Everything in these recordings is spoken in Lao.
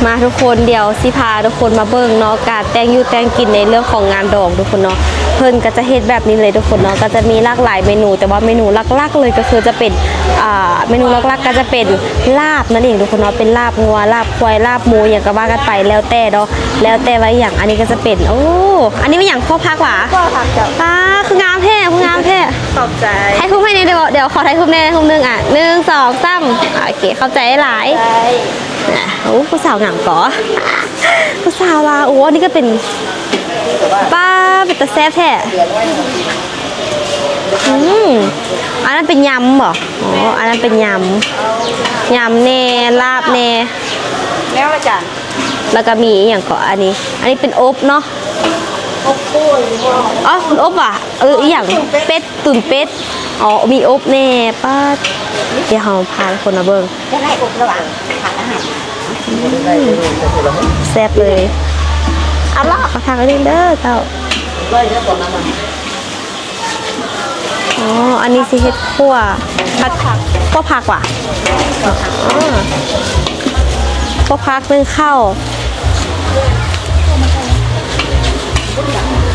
ມາທຸກຄົນ ດຽວຊິພາທຸກຄົນມາເບິ່ງເນາະ ການແຕ່ງຢູ່ແຕ່ງກິນໃນເລື່ອງຂອງງານດອງທຸກຄົນເນາະ. ເພິ່ນກໍຈະເຮັດແບບນີ້ເລີຍທຸກຄົນເນາະ ກໍຈະມີຫຼາກຫຼາຍເມນູ ແຕ່ວ່າເມນູຫຼັກໆເລີຍກໍຄືຈະເປັນ ອ່າ ເມນູຫຼັກໆກໍຈະເປັນລາບນັ້ນເອງທຸກຄົນເນາະ ເປັນລາບງົວ ລາບຄວາຍ ລາບໝູ ຫຍັງກໍວ່າກັນໄປ ແລ້ວແຕ່ເນາະ ແລ້ວແຕ່ວ່າອີ່ຫຍັງ. ອັນນີ້ກໍຈະເປັນ ໂອ້ ອັນນີ້ແມ່ນຫຍັງ? ພວກຜັກຫວາ? ພວກຜັກເຈົ້າ. ປ້າ ຄືງາມແທ້ ຄືງາມແທ້. ຂອບໃຈ. ຖ່າຍຮູບໃຫ້ແດ່ໄດ້ບໍ່? ດຽວຂໍຖ່າຍຮູບແດ່ຮູບໜຶ່ງ ອ່ະ ໜຶ່ງ ສອງ ສາມ ໂອເຄ ຂອບໃຈຫຼາຍ. ໂອ້ ຜູ້ສາວງາມກໍ ຜູ້ສາວລາວ. ໂອ້ ອັນນີ້ກໍເປັນ ປ້າ ເປັນຕາແຊບແທ້. ອືມ ອັນນັ້ນເປັນຍຳບໍ່? ອໍ ອັນນັ້ນເປັນຍຳ ຍຳແດ່ ລາບແດ່ ແລ້ວລະຈານ. ແລ້ວກໍມີອີ່ຫຍັງເກາະ ອັນນີ້ ອັນນີ້ເປັນອົບເນາະ ອົບປູນບໍ່? ອໍ ເປັນອົບຫວາ? ເອີ ອີ່ຫຍັງ? ເປັດ ເປັດ ຕຸນເປັດ. ອໍ ມີອົບແດ່ ປ້າດ. ດຽວເຮົາພາຄົນມາເບິ່ງ ຈະໄດ້ອົບລະຫວ່າງທານອາຫານ. ອືມ ແຊບເລີຍ. ເອົາລະ ຂໍທາງໜຶ່ງເດີເຈົ້າ. ອໍ ອັນນີ້ຊິເຮັດຂົ້ວຜັກ ຂົ້ວຜັກຫວາ? ອໍ ຂົ້ວຜັກ ໜຶ້ງເຂົ້າ.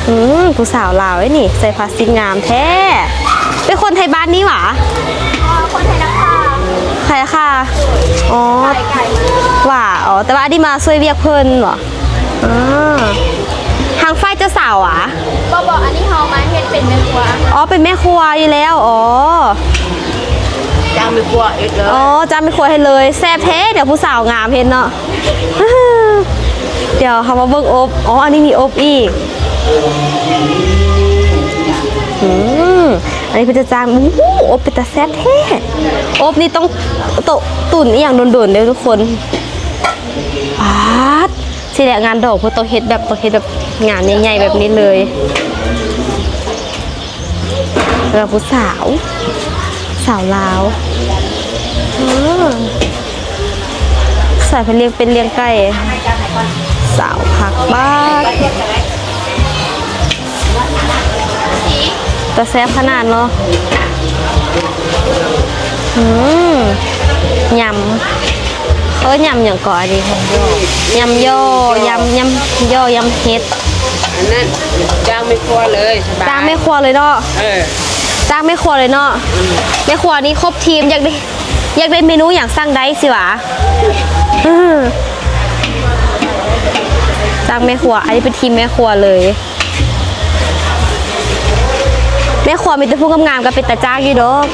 ອືມ ຜູ້ສາວລາວເດ້ນີ້ ໃສ່ຜ້າສິ້ນງາມແທ້. ເປັນຄົນໄທບ້ານນີ້ຫວາ? ເອີ ຄົນໄທນາຄາ. ໄທນາຄາ. ອໍ ຫວາ? ອໍ ແຕ່ວ່າອັນນີ້ມາຊ່ວຍວຽກເພິ່ນຫວາ? ອໍ ທາງຝ່າຍເຈົ້າສາວຫວາ? ບໍ່ ບໍ່ ອັນນີ້ເຮົາມາເຮັດເປັນແມ່ຄົວ. ອໍ ເປັນແມ່ຄົວຢູ່ແລ້ວ. ອໍ ຈ້າງແມ່ຄົວເຮັດເລີຍ. ອໍ ຈ້າງແມ່ຄົວເຮັດເລີຍ. ແຊບແທ້ ດຽວຜູ້ສາວງາມເຮັດເນາະ. ດຽວເຮົາມາເບິ່ງອົບ. ອໍ ອັນນີ້ມີອົບອີກ. ອືມ ອັນນີ້ເພິ່ນຈະຈ້າງ. ໂອ້ໂຫ ອົບເປັນຕາແຊບແທ້. ອົບນີ້ຕ້ອງ ໂຕະ ຕຸນອີ່ຫຍັງດົນໆເດີ້ທຸກຄົນ. ປາດ ຊິແຫຼະ ງານດອງເພິ່ນຕ້ອງເຮັດແບບ ຕ້ອງເຮັດແບບງານໃຫຍ່ໆແບບນີ້ເລີຍ. ແລ້ວຜູ້ສາວ ສາວລາວ ເອີ ສາຍເພິ່ນລ້ຽງເປັດລ້ຽງໄກ່ ສາວພັກບ້ານ. ຕາແຊບຂະໜາດເນາະ. ອືມ ຍຳ ເອີ້ນຍຳຫຍັງເກາະອັນນີ້? ຍຳຍໍ່ ຍຳ ຍຳຍໍ່ ຍຳເຫັດ. ອັນນັ້ນຈ້າງແມ່ຄົວເລີຍ ສະບາຍ. ຈ້າງແມ່ຄົວເລີຍເນາະ. ເອີ ຈ້າງແມ່ຄົວເລີຍເນາະ. ອືມ ແມ່ຄົວນີ້ຄົບທີມ ຢາກໄດ້ ຢາກໄດ້ເມນູຫຍັງສັ່ງໄດ້ຊິຫວາ? ເອີ ຈ້າງແມ່ຄົວ ອັນນີ້ເປັນທີມແມ່ຄົວເລີຍ. ແມ່ຄົວມີແຕ່ຜູ້ງາມໆ ກໍເປັນຕາຈ້າງຢູ່ດອກ.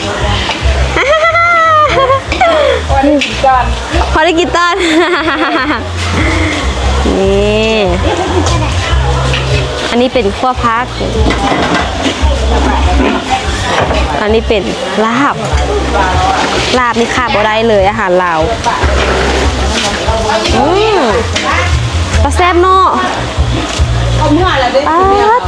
ພໍໄດ້ກິນຕອນ ພໍໄດ້ກິນຕອນ. ນີ້ ອັນນີ້ເປັນຂົ້ວຜັກ. ອັນນີ້ເປັນລາບ ລາບນີ້ຂາດບໍ່ໄດ້ເລີຍ ອາຫານລາວ. ອືມ ຕາແຊບເນາະ. ເອົາເມືອລະເດ້ ປາດ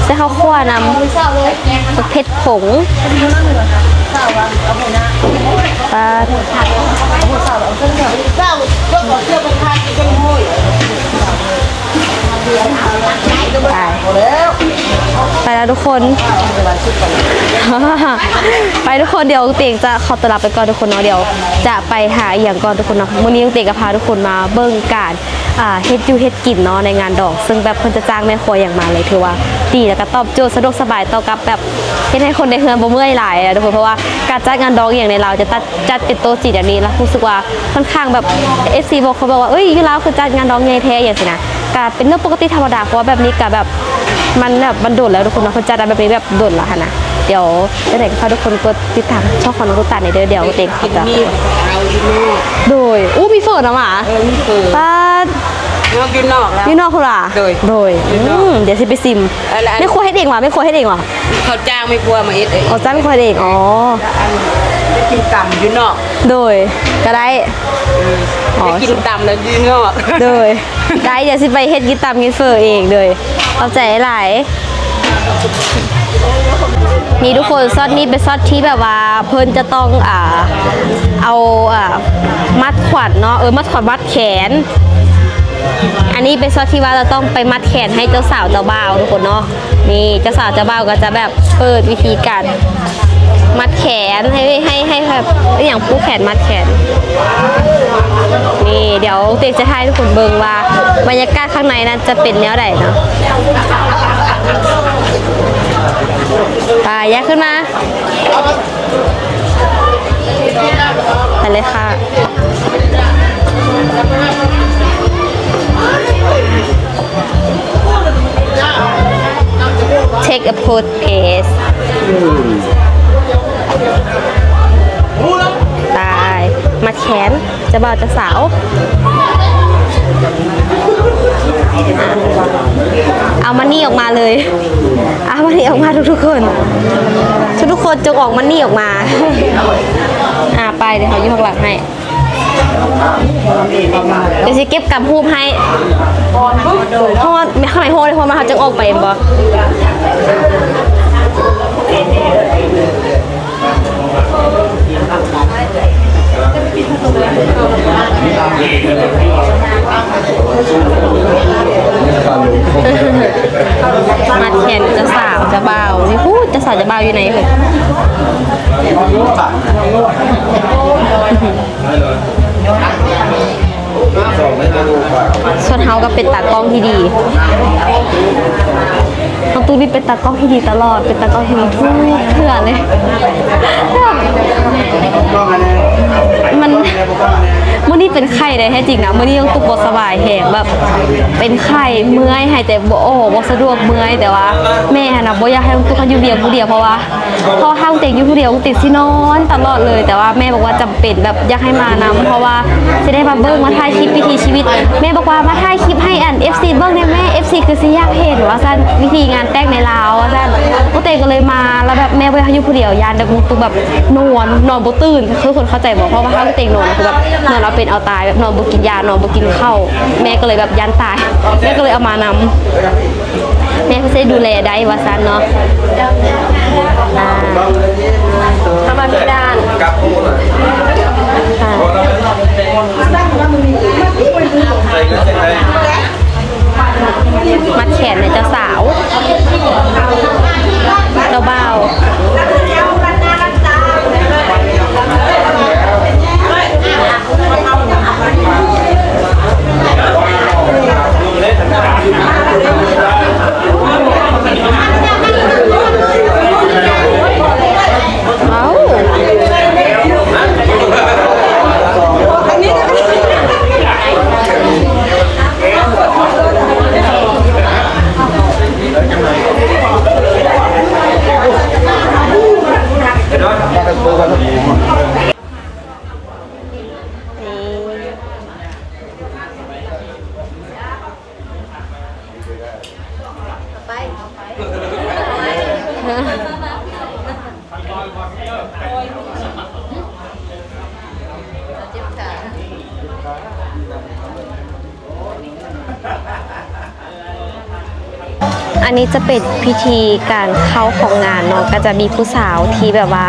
ໃສ່ເຂົ້າຂົ້ວນຳ ເຜັດຜົງ ປາດ ໄປ ໄປແລ້ວທຸກຄົນ ໄປທຸກຄົນ. ດຽວເຕັງຈະຂໍຕົວລາໄປກ່ອນທຸກຄົນເນາະ ດຽວຈະໄປຫາອີ່ຫຍັງກ່ອນທຸກຄົນເນາະ. ມື້ນີ້ເຕັງກໍພາທຸກຄົນມາເບິ່ງການ ອ່າ ເຮັດຢູ່ເຮັດກິນເນາະ ໃນງານດອງ ເຊິ່ງແບບເພິ່ນຈະຈ້າງແມ່ຄົວຫຍັງມາເລີຍ ຖືວ່າດີ ແລ້ວກໍຕອບໂຈດ ສະດວກສະບາຍຕໍ່ກັບແບບເຮັດໃຫ້ຄົນໃນເຮືອນບໍ່ເມື່ອຍຫຼາຍທຸກຄົນ. ເພາະວ່າການຈັດງານດອງອີ່ຫຍັງໃນລາວຈະຕັດ ຈັດເປັນໂຕະຈີນແບບນີ້ ລະຮູ້ສຶກວ່າຂ້ອນຂ້າງແບບ ເອັຟຊີບາງຄົນບອກວ່າ ເອີຍ ຢູ່ລາວຄືຈັດງານດອງໃຫຍ່ແທ້ ຫຍັງຊີ້ນະ. ກະເປັນເລື່ອງປົກກະຕິທຳມະດາ ເພາະວ່າແບບນີ້ກະແບບ ມັນແບບ ມັນດົນແລ້ວທຸກຄົນເນາະ ເພິ່ນຈັດແບບນີ້ແບບດົນແລ້ວຫັ້ນນະ. ດຽວຈັ່ງໃດກໍຝາກທຸກຄົນກົດຕິດຕາມຊ່ອງຂອງນ້ອງຕຸກຕາແດ່ເດີ ດຽວເຕັງ ກິນໝີ່ເຂົາເຈົ້າຢູ່ນອກ. ໂດຍ ອູ້ ມີເຝີນຳຫວາ? ເອີ ມີຝີ ປາດ ນ້ອງຢູ່ນອກແລ້ວ ຢູ່ນອກພຸ້ນຫວາ? ໂດຍ ໂດຍ ຢູ່ນອກ ອືມ ດຽວຊິໄປຊິມ. ເອີ ແມ່ຄົວເຮັດເອງຫວາ? ແມ່ຄົວເຮັດເອງຫວາ? ເຂົາຈ້າງແມ່ຄົວມາເຮັດເອງ. ອໍ ຈ້າງແມ່ຄົວເຮັດເອງ. ອໍ ອັນໄປກິນຕຳຢູ່ນອກ. ໂດຍ ກໍໄດ້. ອືມ ອໍ ໄປກິນຕຳແລ້ວຢູ່ນອກ. ໂດຍ ໄດ້ ດຽວຊິໄປເຮັດກິນຕຳກິນເຝີເອງເດີ. ຂອບໃຈຫຼາຍ. ນີ້ທຸກຄົນ ຊັອດນີ້ເປັນຊັອດທີ່ແບບວ່າເພິ່ນຈະຕ້ອງ ອ່າ ເອົາ ອ່າ ມັດຂວັນເນາະ ເອີ ມັດຂວັນມັດແຂນ. ອັນນີ້ເປັນຊັອດທີ່ວ່າເຮົາຕ້ອງໄປມັດແຂນໃຫ້ເຈົ້າສາວເຈົ້າບ່າວທຸກຄົນເນາະ. ນີ້ເຈົ້າສາວເຈົ້າບ່າວກໍຈະແບບເປີດວິທີການມັດແຂ ແຂນ ໃຫ້ ໃຫ້ ໃຫ້ແບບອີ່ຫຍັງ ຜູກແຂນ ມັດແຂນ. ນີ້ ດຽວເຕຈະຖ່າຍໃຫ້ທຸກຄົນເບິ່ງວ່າບັນຍາກາດຂ້າງໃນນັ້ນຈະເປັນແນວໃດເນາະ. ໄປ ຍ່າງຂຶ້ນມາ. ໄປເລີຍຄ່ະ. Take a pose, please. ໄປ ມັດແຂນເຈົ້າບ່າວເຈົ້າສາວ. ເອົາມັນນີ້ອອກມາເລີຍ. ເອົາມັນນີ້ອອກມາທຸກໆຄົນ. ທຸກໆຄົນຈົ່ງເອົາມັນນີ້ອອກມາ. ອ່າ ໄປ ດຽວເຮົາຢູ່ຂ້າງຫຼັງໃຫ້. ດຽວຊິເກັບກຳຮູບໃຫ້. ຮອດ ແມ່ນ ຂ້າງໃນຮອດເດ້ ເພາະວ່າເຮົາຈັ່ງອອກໄປແມ່ນບໍ່? ມັດແຂນເຈົ້າສາວເຈົ້າບ່າວ. ນີ້ ພຸ້ນ ເຈົ້າສາວເຈົ້າບ່າວຢູ່ໃນເຮີ້ຍ. ສ່ວນເຮົາກໍເປັນຕາກ້ອງທີ່ດີ. ນ້ອງຕູ້ນີ້ເປັນຕາກ້ອງທີ່ດີຕະຫຼອດ, ເປັນຕາກ້ອງທີ່ດີທຸກເທື່ອເລີຍ. ມັນ ມື້ນີ້ເປັນໄຂ້ໃດ໋ ແທ້ຈິງນະ ມື້ນີ້ນ້ອງຕຸກບໍ່ສະບາຍແຮງ ແບບເປັນໄຂ້ ເມື່ອຍ ຫາຍໃຈບໍ່ອອກ ບໍ່ສະດວກ ເມື່ອຍ. ແຕ່ວ່າແມ່ຫັ້ນນະ ບໍ່ຢາກໃຫ້ນ້ອງຕຸກຢູ່ວຽງຜູ້ດຽວ ເພາະວ່າ ເພາະວ່າຖ້ານ້ອງເຕັງຢູ່ຜູ້ດຽວ ນ້ອງເຕັງຊິນອນຕະຫຼອດເລີຍ. ແຕ່ວ່າແມ່ບອກວ່າຈຳເປັນ ແບບຢາກໃຫ້ມານຳ ເພາະວ່າຊິໄດ້ມາເບິ່ງ ມາຖ່າຍຄລິບວິຖີຊີວິດ. ແມ່ບອກວ່າ ມາຖ່າຍຄລິບໃຫ້ອັນ ເອັຟຊີ ເບິ່ງແດ່ແມ່ ເອັຟຊີຄືຊິຢາກເຫັນ ວ່າຊັ້ນ ວິຖີງານແຕ່ງໃນລາວ ວ່າຊັ້ນ. ນ້ອງເຕັງກໍເລີຍມາ ແລ້ວແບບແມ່ບໍ່ຢາກໃຫ້ຢູ່ຜູ້ດຽວ ຢ້ານແບບນ້ອງຕຸກແບບນອນ ນອນບໍ່ຕື່ນ ຄືຄົນເຂົ້າໃຈບໍ່? ເພາະວ່າຖ້ານ້ອງເຕັງນອນ ຄືແບບນອນເອົາເປັນເອົາຕາຍ ແບບນອນບໍ່ກິນຢາ ນອນບໍ່ກິນເຂົ້າ. ແມ່ກໍເລີຍແບບຢ້ານຕາຍ ແມ່ກໍເລີຍເອົາມານຳ. ແມ່ເພິ່ນຊິດູແລໄດ້ວ່າຊັ້ນເນາະ. ອ່າ ທຳມະພິດານ ອ່າ ມັດແຂນໃຫ້ເຈົ້າສາວ ເຈົ້າບ່າວ. ເອົ້າ ນີ້ ອັນນີ້ຈະເປັນພິທີການເຂົ້າຂອງງານເນາະ, ກໍຈະມີຜູ້ສາວທີ່ແບບວ່າ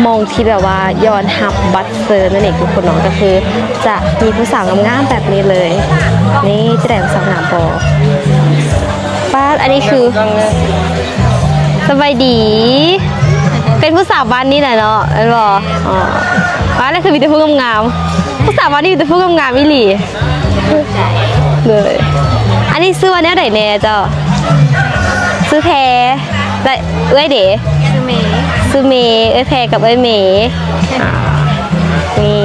ມອງທີ່ແບບວ່າຢອນຮັບບັດເຊີນນັ້ນເອງທຸກຄົນເນາະ, ກໍຄືຈະມີຜູ້ສາວງາມໆແບບນີ້ເລີຍ. ນີ້ຈະໄດ້ຜູ້ສາວງາມບໍ່? ປ້າດ ອັນນີ້ຄື ສະບາຍດີ ເປັນຜູ້ສາວບ້ານນີ້ແຫຼະເນາະ ແມ່ນບໍ່? ອໍ ປ້າດ ນັ້ນຄືມີແຕ່ຜູ້ງາມໆ. ຜູ້ສາວບ້ານນີ້ມີແຕ່ຜູ້ງາມໆອີ່ຫຼີ. ເລີຍ ອັນນີ້ຊື່ວ່າແນວໃດແດ່ເຈົ້າ? ຊື່ແພ ແລະ ເອື້ອຍເດ? ຊື່ເມ ຊື່ເມ ເອື້ອຍແພກັບເອື້ອຍເມ. ອ່າ ນີ້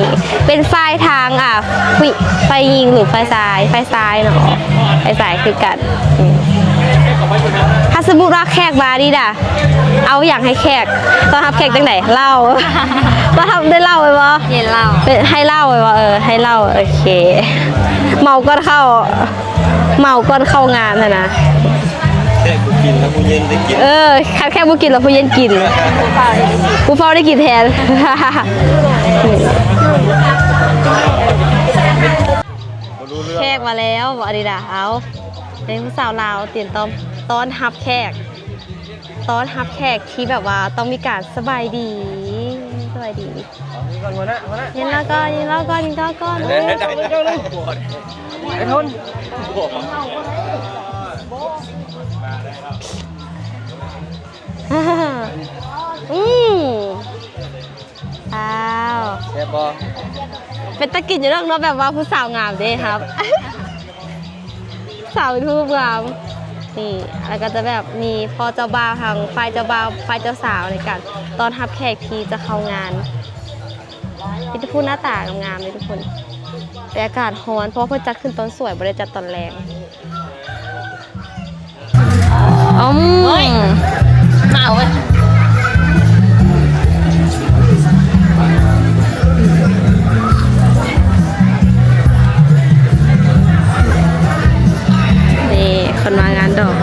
ເປັນຝ່າຍທາງ ອ່າ ຜູ້ ຝ່າຍຍິງ ຫຼື ຝ່າຍຊາຍ? ຝ່າຍຊາຍເນາະ ຝ່າຍຊາຍຄືກັນ. ອືມ ຖ້າສົມມຸດວ່າແຂກມານີ້ນະ ເອົາຫຍັງໃຫ້ແຂກ? ຕ້ອນຮັບແຂກຈັ່ງໃດ? ເຫຼົ້າ ຕ້ອນຮັບດ້ວຍເຫຼົ້າແມ່ນບໍ່? ເຢັນເຫຼົ້າ ເອີ ໃຫ້ເຫຼົ້າແມ່ນບໍ່? ເອີ ໃຫ້ເຫຼົ້າ. ໂອເຄ ເມົາກ່ອນເຂົ້າ ເມົາກ່ອນເຂົ້າງານຫັ້ນນະ. ແຂກບໍ່ກິນແລ້ວຜູ້ເຢັນໄດ້ກິນ. ເອີ ຄັນແຂກບໍ່ກິນແລ້ວຜູ້ເຢັນກິນ ຜູ້ເຝົ້າໄດ້ກິນແທນ. ແຂກມາແລ້ວ ອັນນີ້ນະ ເອົາ ເປັນຜູ້ສາວລາວ ຕຽມຕ້ອນ ຕ້ອນຮັບແຂກ ຕ້ອນຮັບແຂກທີ່ແບບວ່າຕ້ອງມີການສະບາຍດີ ສະບາຍດີ. ຍິນລາກ່ອນ ຍິນລາກ່ອນ ຍິນລາກ່ອນ. ໄອ້ທົນ ອືມ ບໍ່ ເປັນຕາກິນຢູ່ດອກເນາະ ແບບວ່າຜູ້ສາວງາມເດ້ຄັບ ສາວເປັນຜູ້ງາມ. ນີ້ ແລ້ວກໍຈະແບບມີພໍ່ເຈົ້າບ່າວ ທາງຝ່າຍເຈົ້າບ່າວ ຝ່າຍເຈົ້າສາວ ໃນການຕ້ອນຮັບແຂກທີ່ຈະເຂົ້າງານ. ມີແຕ່ຜູ້ໜ້າຕາງາມໆເດ້ທຸກຄົນ ແຕ່ອາກາດຮ້ອນ ເພາະວ່າເພິ່ນຈັດຂຶ້ນຕອນສວຍ ບໍ່ໄດ້ຈັດຕອນແລງ. ອືມ ໂອ້ຍ ເມົາເວີຍ ນີ້ ຄົນມາງານດອກ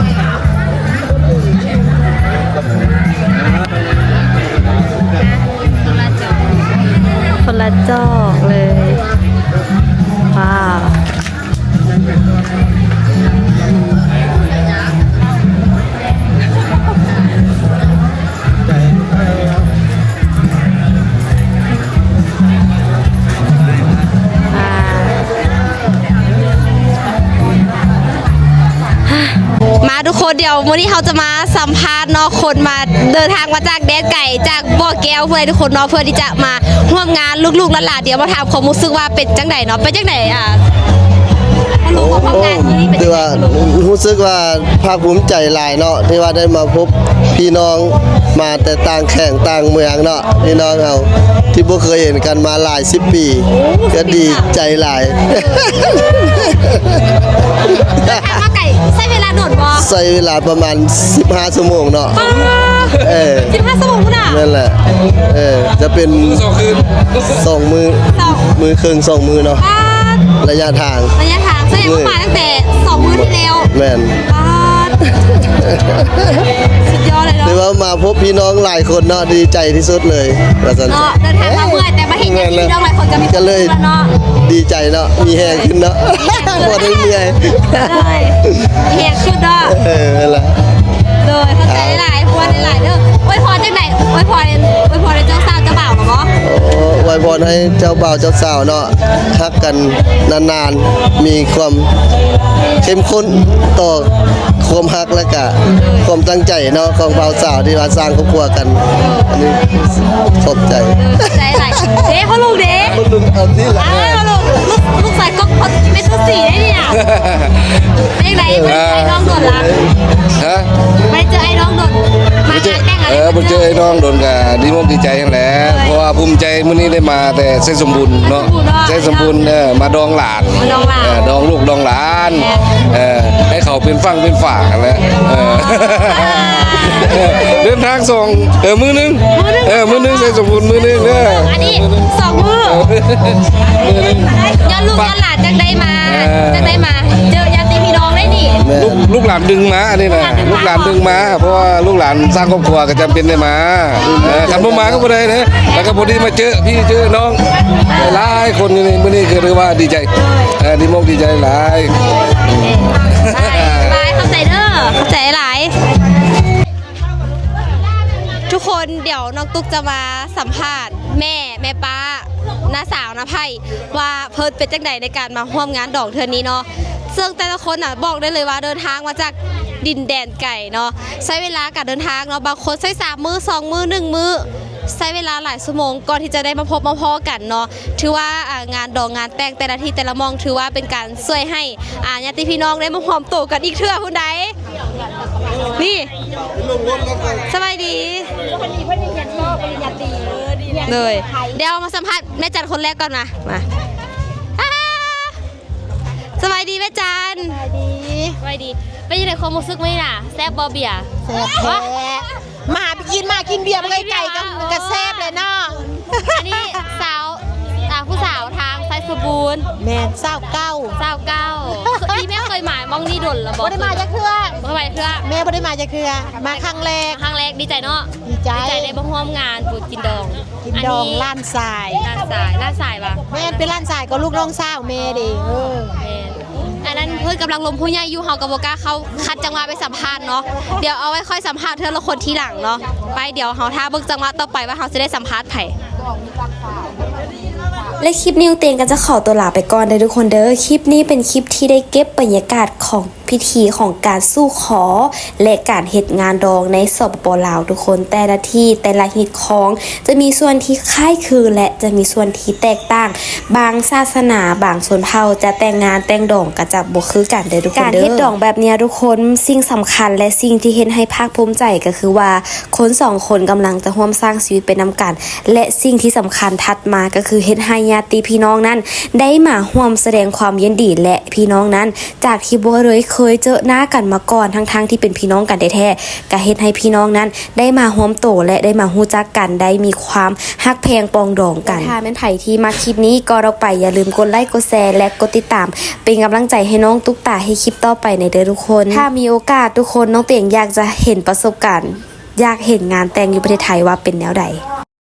ຄົນລະຈອກເລີຍ ວ້າວ. ມາທຸກຄົນ ດຽວມື້ນີ້ເຮົາຈະມາສຳພາດເນາະ ຄົນມາ ເດີນທາງມາຈາກແດນໄກ ຈາກບໍ່ແກ້ວເພື່ອໃຫ້ທຸກຄົນເນາະ ເພື່ອທີ່ຈະມາຮ່ວມງານ ລູກໆຫຼານໆ ດຽວມາຖາມຄວາມຮູ້ສຶກວ່າເປັນຈັ່ງໃດເນາະ ເປັນຈັ່ງໃດ ອ່າ ໂອ້ ຖືວ່າຮູ້ສຶກວ່າພາກພູມໃຈຫຼາຍເນາະ ທີ່ວ່າໄດ້ມາພົບພີ່ນ້ອງ ມາແຕ່ຕ່າງແຂວງຕ່າງເມືອງເນາະ ພີ່ນ້ອງເຮົາທີ່ບໍ່ເຄີຍເຫັນກັນມາຫຼາຍສິບປີ ກໍດີໃຈຫຼາຍ. ເດີນທາງມາໄກ ໃຊ້ເວລາດົນບໍ່? ໃຊ້ເວລາປະມານສິບຫ້າຊົ່ວໂມງເນາະ. ປາດ ເອີ ສິບຫ້າຊົ່ວໂມງພຸ້ນນະ? ແມ່ນແຫຼະ ເອີ ຈະເປັນສອງມື້ ສອງມື້ ສອງ ມື້ເຄິ່ງ ສອງມື້ເນາະ. ປາດ ໄລຍະທາງ ໄລຍະທາງ ສະແດງວ່າມາຕັ້ງແຕ່ສອງມື້ທີ່ແລ້ວ. ແມ່ນ. ປາດ ສຸດຍອດເລີຍເນາະ ຖືວ່າມາພົບພີ່ນ້ອງຫຼາຍຄົນເນາະ ດີໃຈທີ່ສຸດເລີຍວ່າຊັ້ນເນາະ. ເດີນທາງມາເມື່ອຍ ແຕ່ມາເຫັນຍາດພີ່ນ້ອງຫຼາຍຄົນກໍມີຄວາມສຸກແລ້ວເນາະ. ແມ່ນແຫຼະ ດີໃຈເນາະ ມີແຮງຂຶ້ນເນາະ ບໍ່ໄດ້ເມື່ອຍ ເອີ ມີແຮງຂຶ້ນເນາະ. ເອີ ນັ້ນລະ ໂດຍ ຂອບໃຈຫຼາຍໆ ອວຍພອນຫຼາຍໆເດີ. ອວຍພອນຈັ່ງໃດ? ອວຍພອນ ອວຍພອນໃຫ້ເຈົ້າສາວເຈົ້າບ່າວແລ້ວບໍ່? ໂອ້ ອວຍພອນໃຫ້ເຈົ້າບ່າວເຈົ້າສາວເນາະ ຮັກກັນນານໆ ມີຄວາມເຂັ້ມຂຸ້ນຕໍ່ຄວາມຮັກ ແລະກະຄວາມຕັ້ງໃຈເນາະ ຂອງບ່າວສາວທີ່ວ່າສ້າງຄອບຄົວກັນ. ອັນນີ້ຂອບໃຈ ເອີ ຂອບໃຈຫຼາຍ. ເດ້ພໍ່ລຸງເດ້ ພໍ່ລຸງເອົາທີ່ລະ ອ້າວ ລູກ ລູກຊາຍກໍເປັນຕົວສີໄດ້ນີ້ນະ. ເປັນຈັ່ງໃດ ບໍ່ໄດ້ເຈີອ້າຍນ້ອງດົນລະ? ຮະ? ບໍ່ໄດ້ເຈີອ້າຍນ້ອງດົນ ມາງານແຕ່ງ ເອີ ບໍ່ໄດ້ເຈີອ້າຍນ້ອງດົນກະດີອົກດີໃຈຫັ້ນແຫຼະ ເພາະວ່າພູມໃຈມື້ນີ້ໄດ້ມາແຕ່ໄຊສົມບູນເນາະ ໄຊສົມບູນ ເອີ ມາດອງຫຼານ ມາດອງຫຼານ ເອີ ດອງລູກດອງຫຼານ ເອີ ໃຫ້ເຂົາເປັນຝັ່ງເປັນຝາຫັ້ນແຫຼະ ເອີ ເດີນທາງສອງ ເອີ ມື້ໜຶ່ງ ມື້ໜຶ່ງ ເອີ ມື້ໜຶ່ງ ໄຊສົມບູນມື້ໜຶ່ງເດີ. ອັນນີ້ສອງມື້ ມື້ໜຶ່ງ ຍ້ອນລູກຍ້ອນຫຼານຈັ່ງໄດ້ມາ ເອີ ຈັ່ງໄດ້ມາເຈີຍາດຕິພີ່ນ້ອງໄດ້ນີ້. ແມ່ນ ລູກ ລູກຫຼານດຶງມາ ອັນນີ້ນະ ລູກຫຼານດຶງມາ ລູກຫຼານດຶງມາ ເພາະວ່າລູກຫຼານສ້າງຄອບຄົວກໍຈຳເປັນໄດ້ມາ ເອີ ຄັນບໍ່ມາກໍບໍ່ໄດ້ເດ້. ແລ້ວກໍພໍດີມາເຈີພີ່ເຈີນ້ອງຫຼາຍໆຄົນຢູ່ນີ້ ມື້ນີ້ກໍຖືວ່າດີໃຈ ເອີ ດີອົກດີໃຈຫຼາຍ. ບາຍ ຂອບໃຈເດີ ຂອບໃຈຫຼາຍ. ທຸກຄົນ ດຽວນ້ອງຕຸກຈະມາສຳພາດແມ່ ແມ່ປ້າ ນ້າສາວ ນ້າໃພ້ ວ່າເພິ່ນເປັນຈັ່ງໃດໃນການມາຮ່ວມງານດອງເທື່ອນີ້ເນາະ. ເຊິ່ງແຕ່ລະຄົນນະ ບອກໄດ້ເລີຍວ່າເດີນທາງມາຈາກດິນແດນໄກເນາະ ໃຊ້ເວລາການເດີນທາງເນາະ ບາງຄົນໃຊ້ສາມມື້ ສອງມື້ ໜຶ່ງມື້ ໃຊ້ເວລາຫຼາຍຊົ່ວໂມງກ່ອນທີ່ຈະໄດ້ມາພົບມາພໍ້ກັນເນາະ. ຖືວ່າ ອ່າ ງານດອງງານແຕ່ງແຕ່ລະທີ່ແຕ່ລະໝ່ອງ ຖືວ່າເປັນການຊ່ວຍໃຫ້ ອ່າ ຍາດຕິພີ່ນ້ອງໄດ້ມາຮວມໂຕກັນອີກເທື່ອພຸ້ນໃດ໋. ນີ້ ສະບາຍດີ ໂດຍ ດຽວມາສຳພາດແມ່ຈັນຄົນແລກກ່ອນ ມາ ມາ ອ່າ ສະບາຍດີແມ່ຈັນ. ສະບາຍດີ ສະບາຍດີ. ເປັນຈັ່ງໃດຄວາມຮູ້ສຶກມື້ນີ້ນະ ແຊບບໍ່ເບຍ? ແຊບແທ້ ມາຫາໄປກິນ ມາກິນເບຍ ມາໄກໆ ກໍ ກໍແຊບແຫຼະເນາະ. ອັນນີ້ສາວ ອ່າ ຜູ້ສາວທາງໄຊສົມບູນ. ແມ່ນ ສາວເກົ່າ ສາວເກົ່າ. ອີແມ່ເຄີຍມາໝ່ອງນີ້ດົນແລ້ວບໍ່? ບໍ່ໄດ້ມາຈັກເທື່ອ ບໍ່ໄດ້ມາຈັກເທື່ອ. ແມ່ບໍ່ໄດ້ມາຈັກເທື່ອ ມາຄັ້ງແລກ ຄັ້ງແລກ. ດີໃຈເນາະ? ດີໃຈ ດີໃຈໄດ້ມາຮ່ວມງານບຸນກິນດອງ. ກິນດອງ ອັນນີ້ ຫຼານຊາຍ ຫຼານຊາຍ ຫຼານຊາຍຫວາ? ແມ່ນ ເປັນຫຼານຊາຍ ກໍລູກນ້ອງສາວແມ່ເດ້. ເອີ ແມ່ນ. ອັນນັ້ນເພິ່ນກຳລັງລົມຜູ້ໃຫຍ່ຢູ່ ເຮົາກໍບໍ່ກ້າເຂົ້າຂັດຈັງຫວະໄປສຳພາດເນາະ. ດຽວເອົາໄວ້ຄ່ອຍສຳພາດເທື່ອລະຄົນທີຫຼັງເນາະ. ໄປ ດຽວເຮົາຖ້າເບິ່ງຈັງຫວະຕໍ່ໄປວ່າເຮົາຊິໄດ້ສຳພາດໃຜ. ແລະຄລິບນີ້ເຕງກໍຈະຂໍຕົວລາໄປກ່ອນເດີທຸກຄົນເດີ. ຄລິບນີ້ເປັນຄລິບທີ່ໄດ້ເກັບບັນຍາກາດຂອງພິທີຂອງການສູ່ຂໍ ແລະການເຮັດງານດອງໃນ ສປປ ລາວ ທຸກຄົນ. ແຕ່ລະທີ່ ແຕ່ລະຮີດຄອງ ຈະມີສ່ວນທີ່ຄ້າຍຄື ແລະຈະມີສ່ວນທີ່ແຕກຕ່າງ. ບາງສາສະໜາ ບາງຊົນເຜົ່າຈະແຕ່ງງານແຕ່ງດອງກໍຈະບໍ່ຄືກັນເດີທຸກຄົນເດີ. ການເຮັດດອງແບບເນີ້ຍທຸກຄົນ ສິ່ງສຳຄັນ ແລະສິ່ງທີ່ເຮັດໃຫ້ພາກພູມໃຈກໍຄືວ່າ ຄົນສອງຄົນກຳລັງຈະຮ່ວມສ້າງຊີວິດໄປນຳກັນ ແລະສິ່ງທີ່ສຳຄັນຖັດມາກໍຄືເຮັດໃຫ້ຍາດຕິພີ່ນ້ອງນັ້ນໄດ້ມາຮ່ວມສະແດງຄວາມຍິນດີ ແລະພີ່ນ້ອງນັ້ນ ຈາກທີ່ບໍ່ໄດ້ເຄີຍເຈີໜ້າກັນມາກ່ອນ ທັງໆທີ່ເປັນພີ່ນ້ອງກັນແທ້ໆ ກໍເຮັດໃຫ້ພີ່ນ້ອງນັ້ນໄດ້ມາຮ່ວມໂຕ ແລະໄດ້ມາຮູ້ຈັກກັນ ໄດ້ມີຄວາມຮັກແພງປອງດອງກັນ. ຖ້າແມ່ນໃຜທີ່ມັກຄລິບນີ້ ກ່ອນອອກໄປຢ່າລືມກົດໄລກ໌ ກົດແຊ ແລະກົດຕິດຕາມ ເປັນກຳລັງໃຈໃຫ້ນ້ອງຕຸກຕາເຮັດຄລິບຕໍ່ໄປແດ່ເດີທຸກຄົນ. ຖ້າມີໂອກາດທຸກຄົນ ນ້ອງເຕງຢາກຈະເຫັນປະສົບການ ຢາກເຫັນງານແຕ່ງຢູ່ປະເທດໄທວ່າເປັນແນວໃດ.